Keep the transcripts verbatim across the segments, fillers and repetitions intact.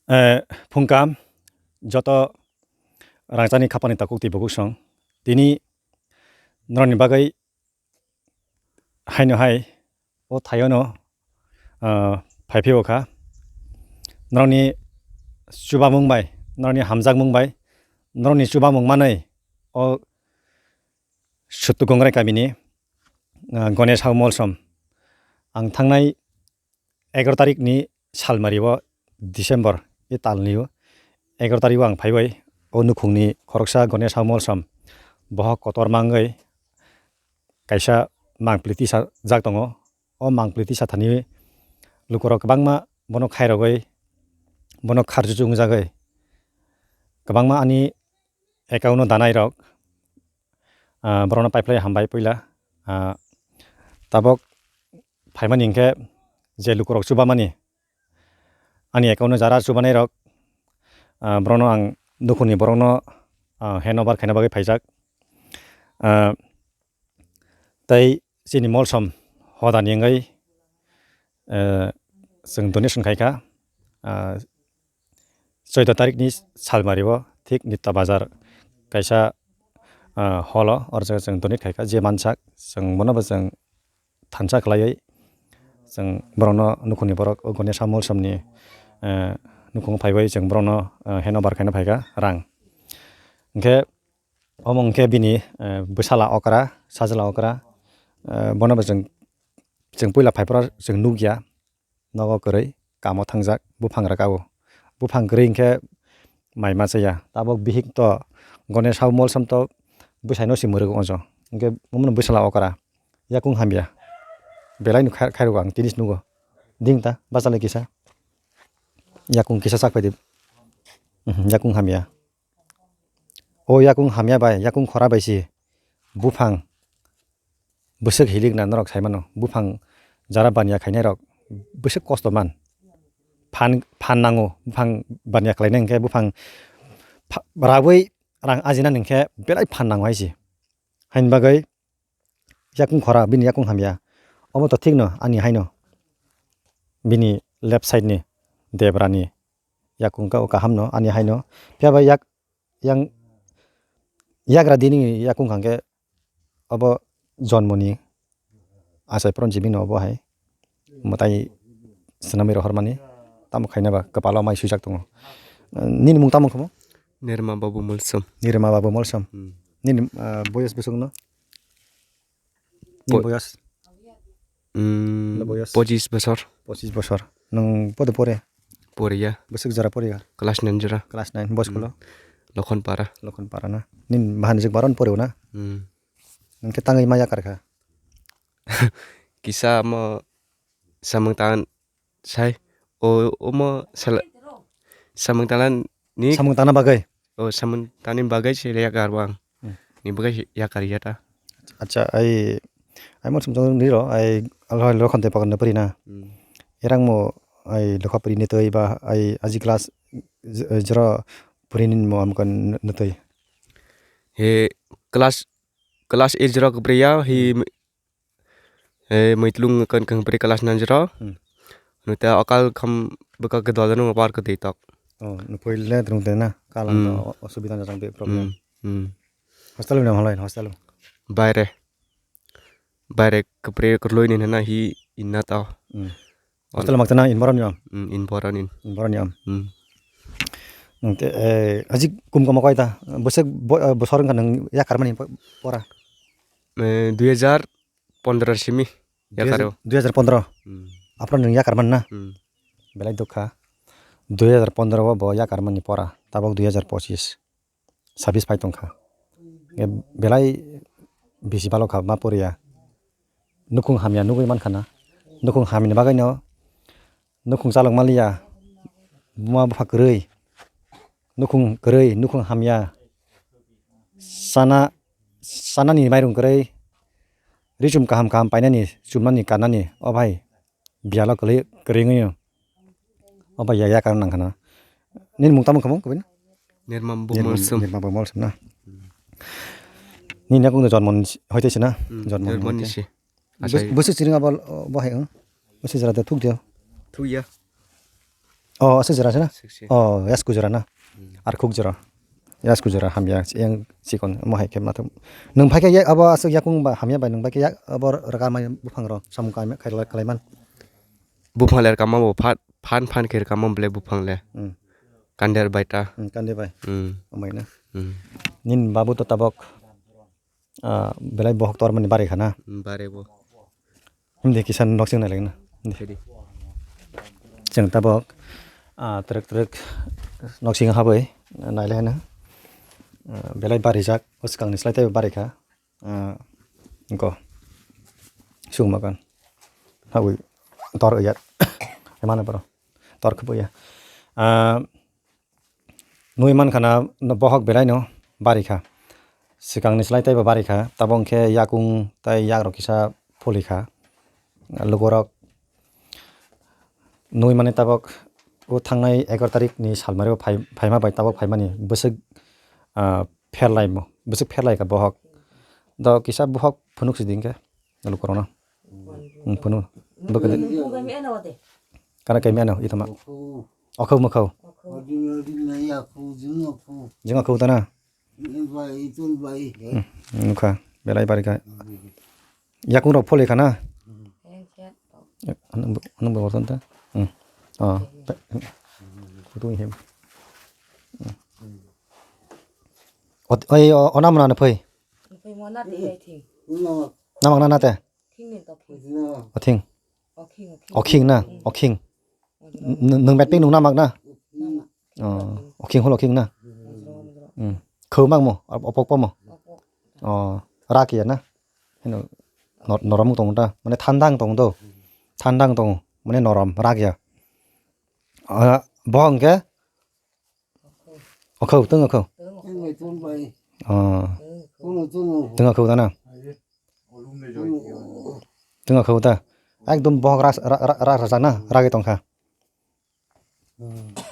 Eh, phungkam joto rangchakni khapani takhuk twi bukhuk song. Tini norokni bagwi haino hai o thaiono, ah, phai phio kha. Norokni chubamung bai, norokni hamjakmung bai, norokni chubamung manwi o Suttu Gongrai kamini, ah, Ganesh Hau Molsom. Ang thangnai egaroh tarikni salmari o December, e talni o egaroh tarik o ang phaibai o nukhungni khoroksa Ganesh Hau Molsom bohok kotor mangwi kaisa mangpili tisa jak tongo. O mangpili tisa thani lukurok kwbangma bono khairogwi, bono kharchuchung jagwi kwbangma ani account o danai rok, ah, borokno paiphlai hambai puila. Ah, tabok phaimani hinkhe je lukurok chubamani ani account o jara chubanai rok, ah, borokno ang nukhungni borokno, ah, hand over khaina bagwi phaijak. Ah, tei chini molsom hodani wngwi, eh, chwng donation khai kha. Ah, choudo tarikni salmari o thik Nitya Bazar kaisa, ah, hall o, oro chwng donate khai kha. Je mansak chwng bono bo chwng thansa khlaiwi chwng borokno nukhungni borok o Ganesh Hau Molsomni, eh, nukhungo phaiwi chwng borokno, eh, hand over khaina phaikha rang. Hinkhe omo hinkhe bini, eh, bwsala okra, sajla okra, eh, bono bo chwng, chwng puila phaiphuru chwng nukya. Nogo kwrwi kamo thangjak, buphang rwka o. Buphang kwrwi hinkhe mai ma chaya. Tabok bihik to Ganesh Hau Molsom to bwsaino se mwrwk o jo. Hinkhe omono bwsala okra. Yakung hamya. Belai no khai-, khairok ang tini se nugo. Ding ta, bachalai kisa. Yakung kisa chak phai di. Mhm, yakung hamya. O yakung hamya bai, yakung khora bai se buphang bwswk hilikna norok sai mano. Buphang jara baniya khainai rok bwswk kosto man. Phan, phan nango, buphang baniya khlainai hinkhe buphang pha-, rabwi rang ajinani hinkhe belai phan nango hai se. Haini bagwi yakung khora, bini yakung hamya. Omo to thikno ani haino. Bini left side ni debra ni yakung kha o kaham no ani haino. Phiya ba yak, yang yagra dini yakung hwnkhe obo jonmoni achai pronjibino obo hai mwtai swnamwi rohormani tamo khaina ba kwpalo mai swijak tongo. Nini mung tamo wngkha mo? Nirma Babu Molsom. Nirma Babu Molsom. Hmm. Nini, ah, boyos bwswkno? Nini Po- boyos? Hmm, Ano boyos? Pochis bosor. Pochis bosor. Nwng podo pore? Poriya. Bwswk jora poriya? Class nine jora. Class nine. Bo school o? Hmm. Lokhonpara. Lokhonpara na. Nini bahan jik baron pore na? Hmm. Nwng khe tangwi ma yakar kha? Kisa mo samung tan sai o, omo sala-, samung talan ni samung tana bagwi? O samung tani bagwi se yakar bo ang. Hmm. Ni bagwi se yakar ya ta. Acha, ai, ai mo sumjang ni ro, ai alhoi lo khonte pakan pari na. Hmm. Erang mo ai lokha pari ni toi ba ai aji class j-, jero pari ni mo am kan ni toi. He class, class eight jero pari ya, he Hmm. Eh, muitlung kan kang pri class nine jero. Hmm. Nute okal kham bwkha ke dol jano par ke dei tok. Oh, no poil le drung de na. Kalang Hmm. to osubida na jang be problem. Hmm. Hmm. Hostel ni nam halai hostel. Baire. Baire ke pri ke loi ni na hi inna to. Hmm. On- Hostel mak tana in boron yom. Hmm, in boron in. In boron yom. Hmm. Nung te, eh, ajik kum kama koi ta. Bosek bo-, eh, bosor kan nung ya karmani po-, pora. Eh, dui hajar pondro simi yakaro. Dui hajar pondro. Hmm. Aphuru nwng yakar man na? Hmm. Belai dukha. Dui hajar pondro o bo yakar mani pora. Tabok dui hajar pochis. Sabis phai tongkha. Nge belai bisi balo kha ma poriya. Nukhung hamya nugwi mankha na. Nukhung hamya ni bagwi no nukhung chalok maliya, buma bupha kwrwi, nukhung kwrwi, nukhung hamya, sana, sanani mairung kwrwi, richum kaham kaham painani, chumnani, kannani, o bhai, biyalo kwrwi, kwrwi wngwi o bhai ya, yakar nang khana. Nini mung tamo khamung kubui? Nirma Bumol Sum. Nirma Bumol Sum na. Nini yakung do jonmo ni si-, hoite sina? Hmm, jonmo ni jonmo ni hoite. Si. Bus-, achai. Busu chiring abo, oh, bo hai, oh. Busu jara de thuk dio. Thuk ya. Oh, aswk jora se na? Sixty. Oh, yasku jora na? Hmm. Arkhuk jora. Yasku jora hamya, yang chikon, mo hai khe mathum. Nwng phai khe yak, abo aswk yakung ba hamya bai nwng bai khe yak, abo rwkar mai buphang rok, samung kai, kai, kalaiman. Buphang le rwkama bo phan, phan, phan khe rwkama bo le buphang le. Hmm. Kander bai ta. Hmm, kande bai. Hmm. Amai na. Hmm. Nin babu to tabok. Ah, belai bohok tor mani bari khana. Hmm, bare bo. Hindi kisa noksing nai lagina. Hindi. Jadi. Chwng tabok, ah, trek trek noksing habai nai lagina. Ah, belai bari jak, o swkang ni slai tei bari kha. Ah, go. Sung makan. Hawi tor yat. Emana bro. Tor khabu ya. Ah, Nui mankha na no bohok belai no bari kha. Swkang ni slai tei bo bari kha. Tabok hwnkhe yakung tei yak rok kisa phuli kha. Lukurok nui mani tabok o thangnai egaroh tarik ni salmari o phai, phaima bai tabok phaimani bwswk, ah, pherlaimo, bwswk pherlai kha bohok. Do kisa bohok phunuk sidi hwnkhe lukurok no. Hmm, phunu. Bwkha de. Kana kaimi ano ithama. Okhou mokhou. Jing okhou tana. Hmm, nukha. Belai bari kha. Yakung rok pholi khana. Ano bo borton ta. Hmm. Oh. Kutung hem. Ot, oi, o, ona mona na phai. Namak na na te. Othing. Okhing na, okhing. Nwng met ping nung namak na? Oh, okhing holo okhing na? Hmm. Khou mak mo, opok pa mo? Oh, rak ya na? Hino, norom tong ta, mane thandang tong do. Thandang tong, mane norom, rak ya. Ah, bohong ke? Okhou, tong okhou. Oh. Tong okhou tana. Tong okhou ta. Ekdom bohok ras, ra, ra, ra, rasa na, ragi tongkha.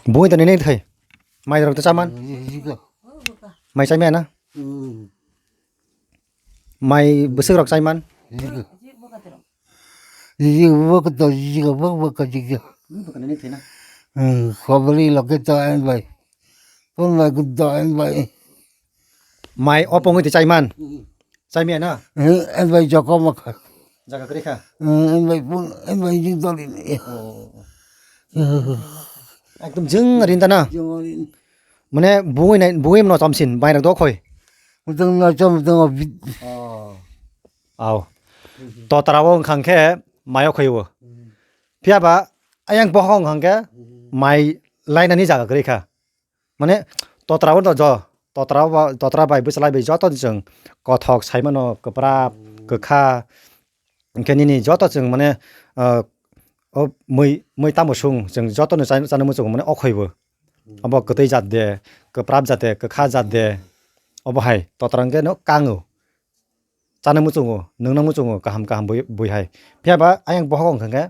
Bui tani nai thai. Mai rok ta chaman. Mai chai maya na. Mai bwswk rok chaiman? Jiji bwkha to jiji bwkha jiji. Khobri loke to en bai. Pun bai gud to en bai. Mai opong ite chaiman? Chaimia na? En bai joko makha. Jaga kwrwi kha? En bai pun en bai jing to rin. Ekdom jeng rin ta na? Mane bui nai bui mano chomsin bai rok dokhoi. Mutang na chom mutang o bit. Oh. Au. Totra o wngkha khe mai o khoiwo. Phiya ba ayang bohok wngkha khe mai lainani jaga kwrwi kha. Mane totra o do jo, totra o ba, totra bai bwchalai bai joto ni chwng kothok sai mano kwprap, kwkha. Hwnkhe nini joto chwng mane, ah, o mui, mui tamo sung chwng joto no chana muchungo mane o khoibo. Obo kwtwi jat de, kwprap jat de, kwkha jat de, obo hai totra hwnkhe no kango. Chana muchungo, nungna muchungo kaham kaham bui, bui hai. Phiya ba ayang bohok wngkha khe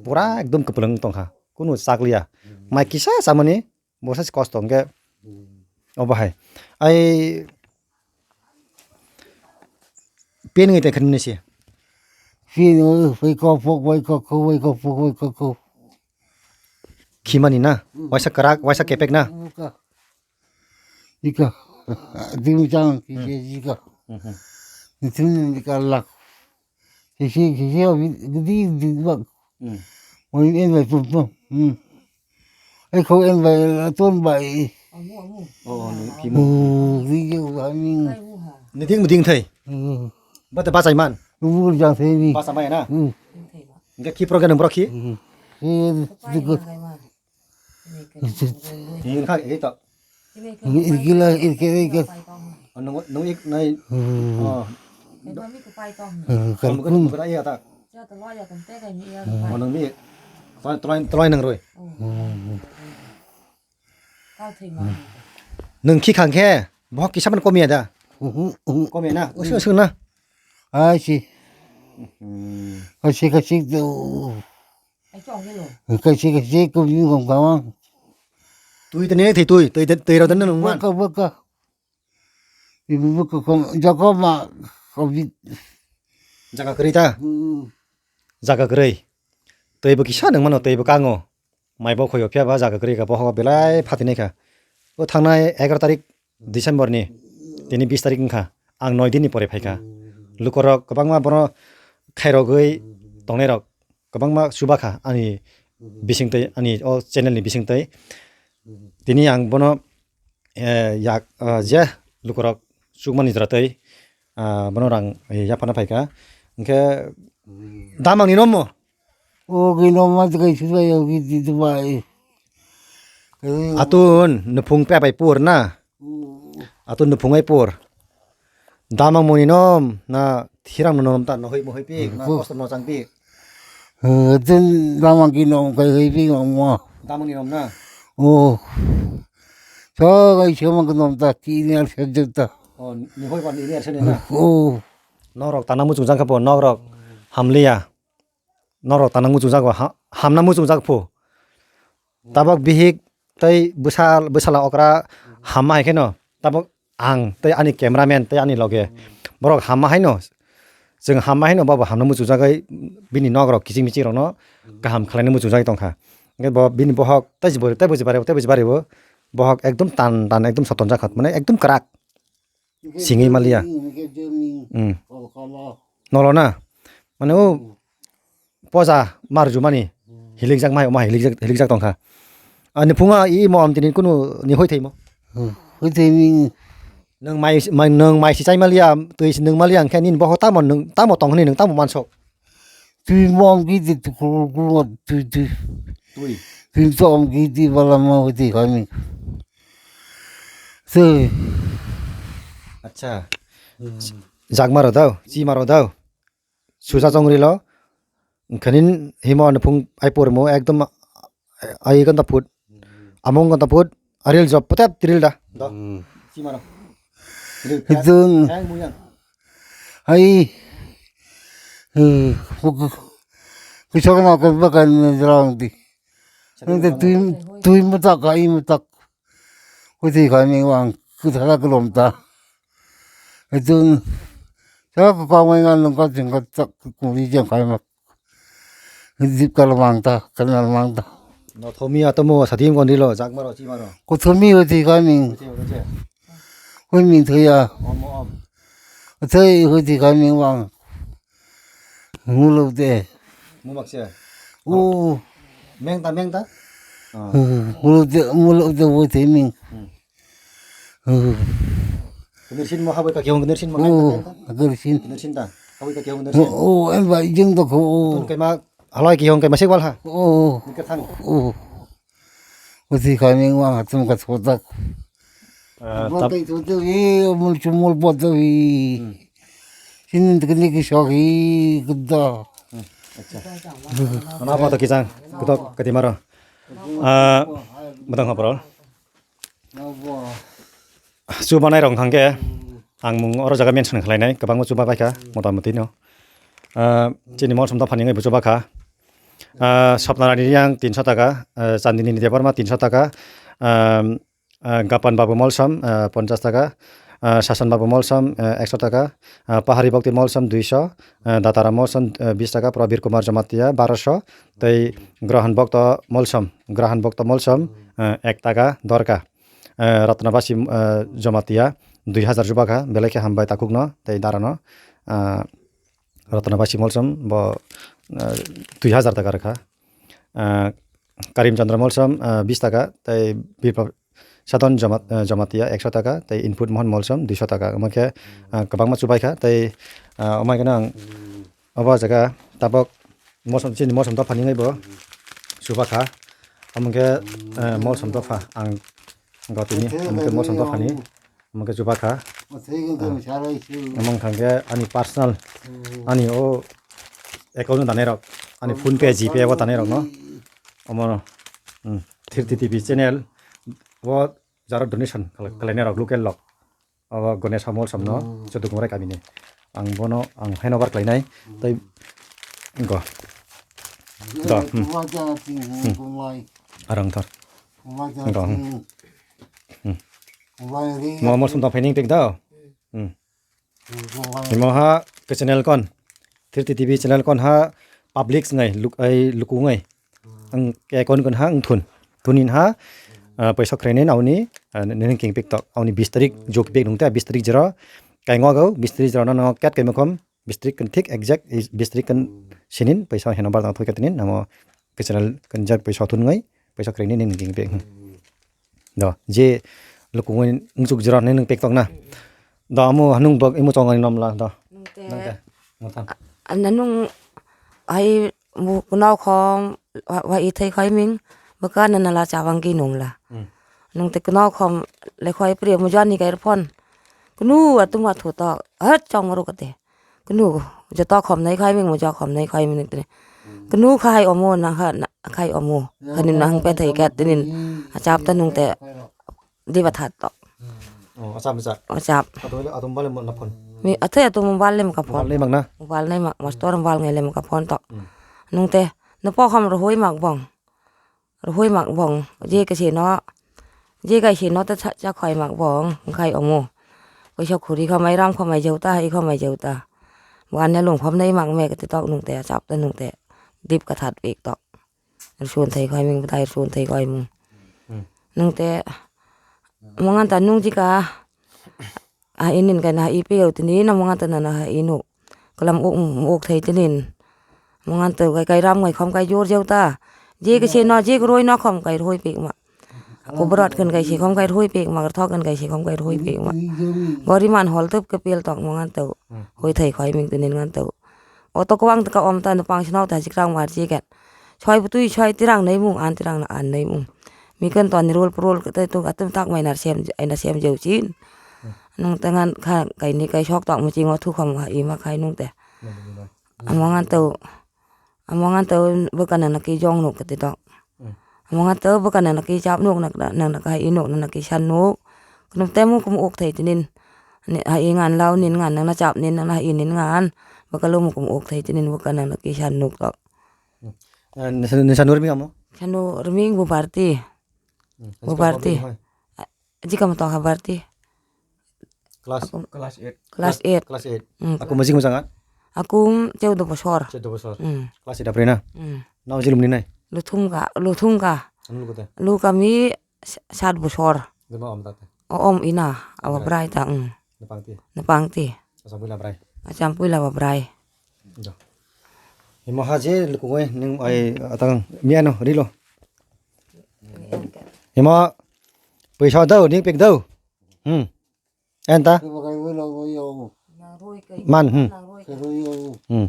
pura ekdom kwplwng tongkha. Kunu chakliya. Mai kisa chamani bosa se kosto hwnkhe obo hai. Ai pin ngi te khin ni se. Pin ngi bai kok pok, bai kok kok, bai kok pok, bai kok kok. Khimani na? Waisa kwrak, waisa kepek na? Ika. Dimi chang, kisi ika. Nitin ika lak. Kisi, kisi, gidi, gidi bak. Oi, en bai pum pum. Ai khou en bai, ton bai. Oh, ni khimo. Gidi, gidi. Ni ding, ding thai. Bata bachai man. Ubu jang thai ni. Basa maya na? Enggak ki program berok ki? Ini kan itu. Irkila, irkila, irkila. Nung, nung ik nai. Oh. Kalkun. Bukan iya tak. Oh, nung mi. Tolai, tolai, tolai nang roi. Nung ki khang khe, bohok kisa man komia da? Komia na? Usu, usu na? Ai si. Kasi, kasi. Kasi, kasi, kumi kong kawang. Tui tene thei tui, tui, tui rau tene nung man. Baka, baka. Ibu baka kong, jaka ma, kong bit. Jaka kwrwi ta? Jaka kwrwi. Tui bo kisa nung mano, tui bo kango. mai bo khoyo phiya ba jaga kwrwi kha, bohogo belai phatinai kha. O thangnai egaroh tarik December ni, tini bis tarik wngkha, ang noi din ni pore phaikha. Lukorok kwbangma bono khairogwi tongnairok kwbangma chubakha ani bisingtwi, ani o channel ni bisingtwi. Tini ang bono, eh, yak, eh, je lukorok chukmani jora twi, ah, bono rang, eh, yaphana phaikha. Hwnkhe damang ni nomo? O gino ma twi kai sudai o gidi dubai. Atun nuphung pe bai pur na? Atun nuphung ai pur. Damang moni nom na thirang no nom ta, no hoi mo hoi pi, na kosto no chang pi? Atun damang ki nom kai hoi pi mo. Damang ni nom na? O. Sa kai se mang nom ta ki ni ar se ta. O, ni hoi ba ni ni ar se na? O. Norok tana muchung jang kha po, norok hamliya. Norok tana muchung jago, ha-, hamna muchung jak phu. Tabok bihik tei bwsal, bwsala okra hamma hai kheno, tabok ang tei ani cameraman tei ani loge borok hamma haino, chwng hamma haino bobo hamna muchung jagwi bini nok rok kiching miching rokno kaham khlaina muchung jagwi tongkha. Hwnkhe bo bini bohok tei jibori, tei buji bari, tei buji bari bo bohok ekdom tan tan ekdom soton jak kha, mane ekdom kwrak. Singwi maliya. Hmm. Nolo na? Mane o poja marjumani hilikjak mai, oma hilikjak, hilikjak tongkha. Ani phunga i mo am tini kunu ni hoi thaimo? Hoi thaimi. Nwng mai, mai, nwng mai si chai maliya, twi si nwng maliya, hwnkhe nini boho tamo nwng, tamo tong hwnwi nwng tamo mansok? Twi mom ki di tu kuru kuru twi twi. Twi. Twi to om ki di bala ma hoi thaimi. Twi. Acha. Jakma rw dao, chima rw dao. Susa chongri lo. Khanin himo ani phung ai pormo ekdom ai ganda phut. Among ganda phut. Aril job putep tiril da. Do. Chima rw. Tiril. Hidung. Hai muyang. Hai. Kisok na ko bakan ni drong di. Nang te tui, tui mutak ka i mutak. Kuti kami wang kuthala kulom ta. Itu sa ko kami ngan nang ka jeng ka tak kuli jeng kai mak. Dip kal mang ta, kanal mang ta. No thomi atomo sadim kon dilo, jak maro, chi maro. Ko thomi hoti kami. Chi maro, chi. Hoi min thoya. Om, om. Thoi hoti kami wang. Muluk de. Mumak se. O. Meng ta, meng ta? Ah. Muluk de, muluk de wo te ming. Hmm. Kenersin mo haboi ka kiyong kenersin mo. O, kenersin. Kenersin ta. Haboi ka kiyong kenersin. O, en ba jing to ko. Tun kai ma halai kiyong kai ma sek wal ha. O. Ni ka thang. O. Uthi kami wang atum ka thodak. Ah, tap- Botai thodak e mul chumul botai. Hmm. Sini teknik sok hi gudda. Hmm, acha. Mana apa to kijang? Kutok kati maro. Ah, batang apa rol? Chubanai rong khangke ang mung oro jaga mention khlainai, kwbangma chuba baikha, mota moti no. Ah, chini mol som dophani wngwi bo chuba kha. Ah, Swapna Rani yang tinso taka, ah, Chandini Debbarma tinso taka, ah, ah, Gapan Babu Molsom, ah, ponchas taka, ah, Sasan Babu Molsom, ah, ekso taka, ah, Pahari Bhakti Molsom duiso, ah, Datara Molsom, ah, bis taka, Prabir Kumar Jamatia baroso, tei Grohan Bhakta Molsom, Grohan Bhakta Molsom, ah, ek taka dorka. Eh, Ratnabasi, eh, Jamatia dui hazar chuba kha, belai khe hambai takhukno tei darano. Ah, Ratnabasi Molsom bo, eh, dui hazar taka rwkha. Ah, Karim Chandra Molsom, ah, bis taka tei Birpa Sadon Jama-, eh, Jamatia ekso taka tei Input Mohan Molsom duiso taka. Omo khe, ah, kwbangma chubai kha tei, ah, omo khe ang Obo jaga tabok mosom, chini mosom dopha ni bo chuba kha. Omo khe, eh, mosom dopha ang gotini, omo khe mosom dopha ni, omo khe chuba kha. Omo wngkha khe ani personal, ani o account no danai rok, ani PhonePe, GPay o danai rok no. Omo no, hmm, Thirty T V channel o jaro donation khlai-, khlainai rok local rok. Abo Ganesh Molsom no, hmm, Chodukmrai kami ni. Ang bono, ang handover khlainai. Hmm. Tei go. Do, hmm. Hmm. Arang thar. Go, hmm. Hmm. Mo Molsom ta phaini tik do. Hmm. Imo ha ke channel kon. Thirty T V channel kon ha public ngai, luk-, ai luku ngai. Ang ke kon kon ha ang thun. Thunin ha, ah, paisa khwraini nauni, ah, nini king pik tok. Auni bis tarik jok pik nung ta bis tarik jero. Kaingo go bis tarik jero no ket kaima khom bis tarik kan thik exact bis tarik kan sinin paisa heno bar tang thoi katinin namo ke channel kan jak paisa thun ngai paisa khwraini nini king pik. Do, je lukungwi wngchuk jora hinwi nwng pektok na. Do, amo hanung bok imo chongani nom la, do. Nwng te. Nwng te. Nwng tham. Ano nwng hai bu kunao khom wa, wa ithai khai ming bwkha nana la chabang ki nom la. Hmm. Nwng te kunao khom le khoi pri mo jani kai phone. Kunu atum athu to. Hat chong maru kate. Kunu joto khom nai khai ming mo jo khom nai khai ming tini. Kunu khai omo na kha, na khai omo. Khani na hang pe thai kat tinin. Achap ta nung te. Diba that tok. Oh, achap, achap. Achap. Atum bale, atum bale mo na phone. Mi athe atum bal lem ka phone. Bal lem na. Bal nai mak mastor bal ngai lem ka phone tok. Hmm. Nung te. No po khom ro hoi mak bong. Rwhoi mak bong, je kaise no, je kaise no ta cha, cha khwai mak bong, khai omo. Kaisa khuri khamai, ram khamai, jeu ta, hai khamai, jeu ta. Bo ane lung khom nai mak me kete tok nung te, chap ta nung te, dip ka that pik tok. Rwsun thai khoi ming, tai rwsun thai khoi mung. Hmm. Nung te, mongan ta nung jika, Ah, inin kai na i pe tini na mongan ta na na i nuk. Kalam uk, uk thai tinin. Mongan ta kai, kai ram ngai khom kai jor jau ta. Je kaise no, je roi no khom kai roi pik ma. Kubrat kan kai se khom kai roi pik ma, thok kan kai se khom kai roi pik ma. Gori man hol tup ke pel tok mongan ta. Hoi thai khoi ming tinin ngan ta. Oto kwang ta ka om ta na pang sino ta jikrang mar jiket. Soi butui soi tirang nei mung an tirang na an nei mung. Mikan to ni rol prol te tu atum tak mai nar sem ai na sem jeu chin. Nung te ngan kha kai ni kai sok tak mu chingo thu kham ha i ma khai nung te. Amo ngan to, amo ngan to bwkha nang na ki jong nuk te tok. Amo ngan to bwkha nang na ki chap nuk nak nang na kai i nuk nang na ki san nuk. Kunum te mu kum uk thai tinin. Ni ha i ngan lau nin ngan nang na chap nin nang na ha i nin ngan. Bwkha lu mu kum uk thai tinin bwkha nang na ki san nuk tok. Hmm. Eh, nisa, nisa nurmi amo? Sanu rming bu party. Hmm. Bu party. Jika mo tong ha party. Class? Aku class eight. Class eight. Class eight. Hmm. Aku majik mo janga? Aku cheudo bosor. Cheudo bosor. Hmm. Class eight apre na? Hmm. Nau jilum ni nai? Luthum ka, luthum ka. Anu lukote? Lu kami s-, sat bosor. Dema om tate? O om ina, awa brai ta, hmm. Nepang ti? Nepang ti. Asam pui la brai? Asam pui la wa brai. Jo. Himo ha je lukungoi ning ai atang miano rilo. Himo pui sa dau ning pek dau. Hmm. Enta. Man hmm. Hmm.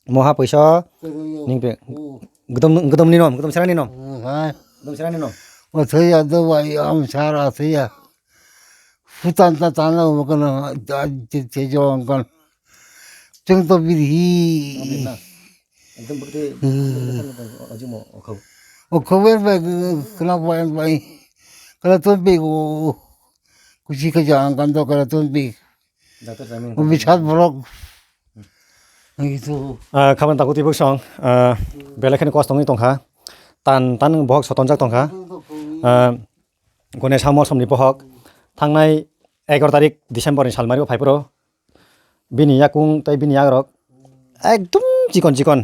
Mo ha pui sa ning pek. Gedom gedom ni nom, gedom serani nom. Gedom serani nom. Mo thoi ya do wa ya am sara thoi ya. Futan ta tana mo kana te te jo kan. Cheng to biri. Ekdom bukti. Ajimo okhau. Okhau ber bai kena bai bai. Kala to be go. Kusi ka jang kan to kala to be. Doctor Samin. Bisat borok. Itu. Ah, khaban takuti bwsong, ah, belai kheno kosto wngwi tongkha. Tan tan bohok sotonjak tongkha. Ah, gone samo somni bohok. Thangnai egaroh tarik December ni salmari o phaiphuru. Bini yakung tei bini yagrok ekdom chikon chikon.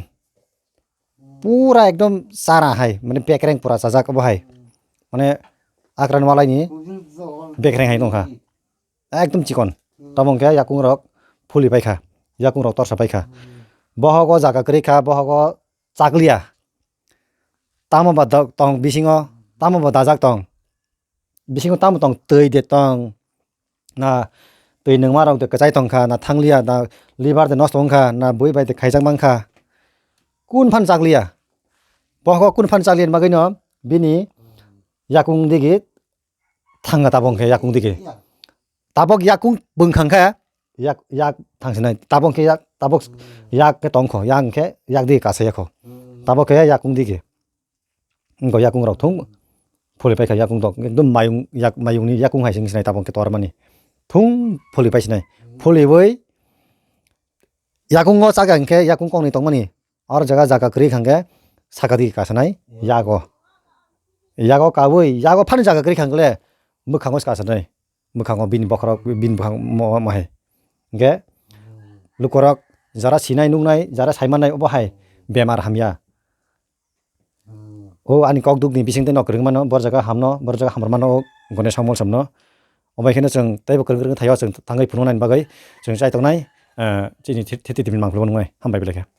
Pura ekdom chara hai, mane bekreng pura chajak obo hai. Mane akran walai ni bekreng hai tongkha. Ekdom chikon. Tamo hwnkhe yakung rok phuli paikha. Yakung rok torsa paikha. Bohogo jaga kwrwi kha, bohogo chakliya. Tamo ba dok tong bisingo, tamo ba dajak tong. Bisingo tamo tong, twi de tong. Na twi nungma rok de kwchai tongkha, na thangliya, na liver de nosto wngkha, na bui bai de khaijak mankha. Kun phan chakliya. Bohogo kun phan chakliya bagwino bini yakung digi thanga tabok hwnkhe yakung digi. Tabok yakung bwngkha hwnkhe yak, yak thangsinai. Tabok hwnkhe yak, tabok yak khe tongkho, yak hwnkhe yak digi kasaya kho. Tabok khe yakung digi. Wngkha yakung rok thung phuli paikha yakung rok ekdom mayung yak mayungni yakung hai se wngsinai tabok khe tormani. Thung phuli paisinai. Phuliwi yakungo chakha hwnkhe yakung kokni tongmani. Aro jaga jaga kwrwi kha hwnkhe saka digi kasanai yago. Yago kaui yago phano jaga kwrwi kha hwnkhe le mwkhango se kasanai. Mwkhango bini bokhorok bini bwkhang mo mo hai. Hwnkhe lukorok jara sinai nuknai jara saimannai obo hai bemar hamya. O ani kok duk ni bising tei no kwrwng mano, bor jaga hamno, bor jaga hamrwk mano o Ganesh Mol samno. Obai kheno chwng teibo kwrwng kwrwng thaio chwng thangwi phunuknani bagwi chwng chai tongnai, eh, chini thiti tibini mangpilbo nungnai. Hambai belai khe.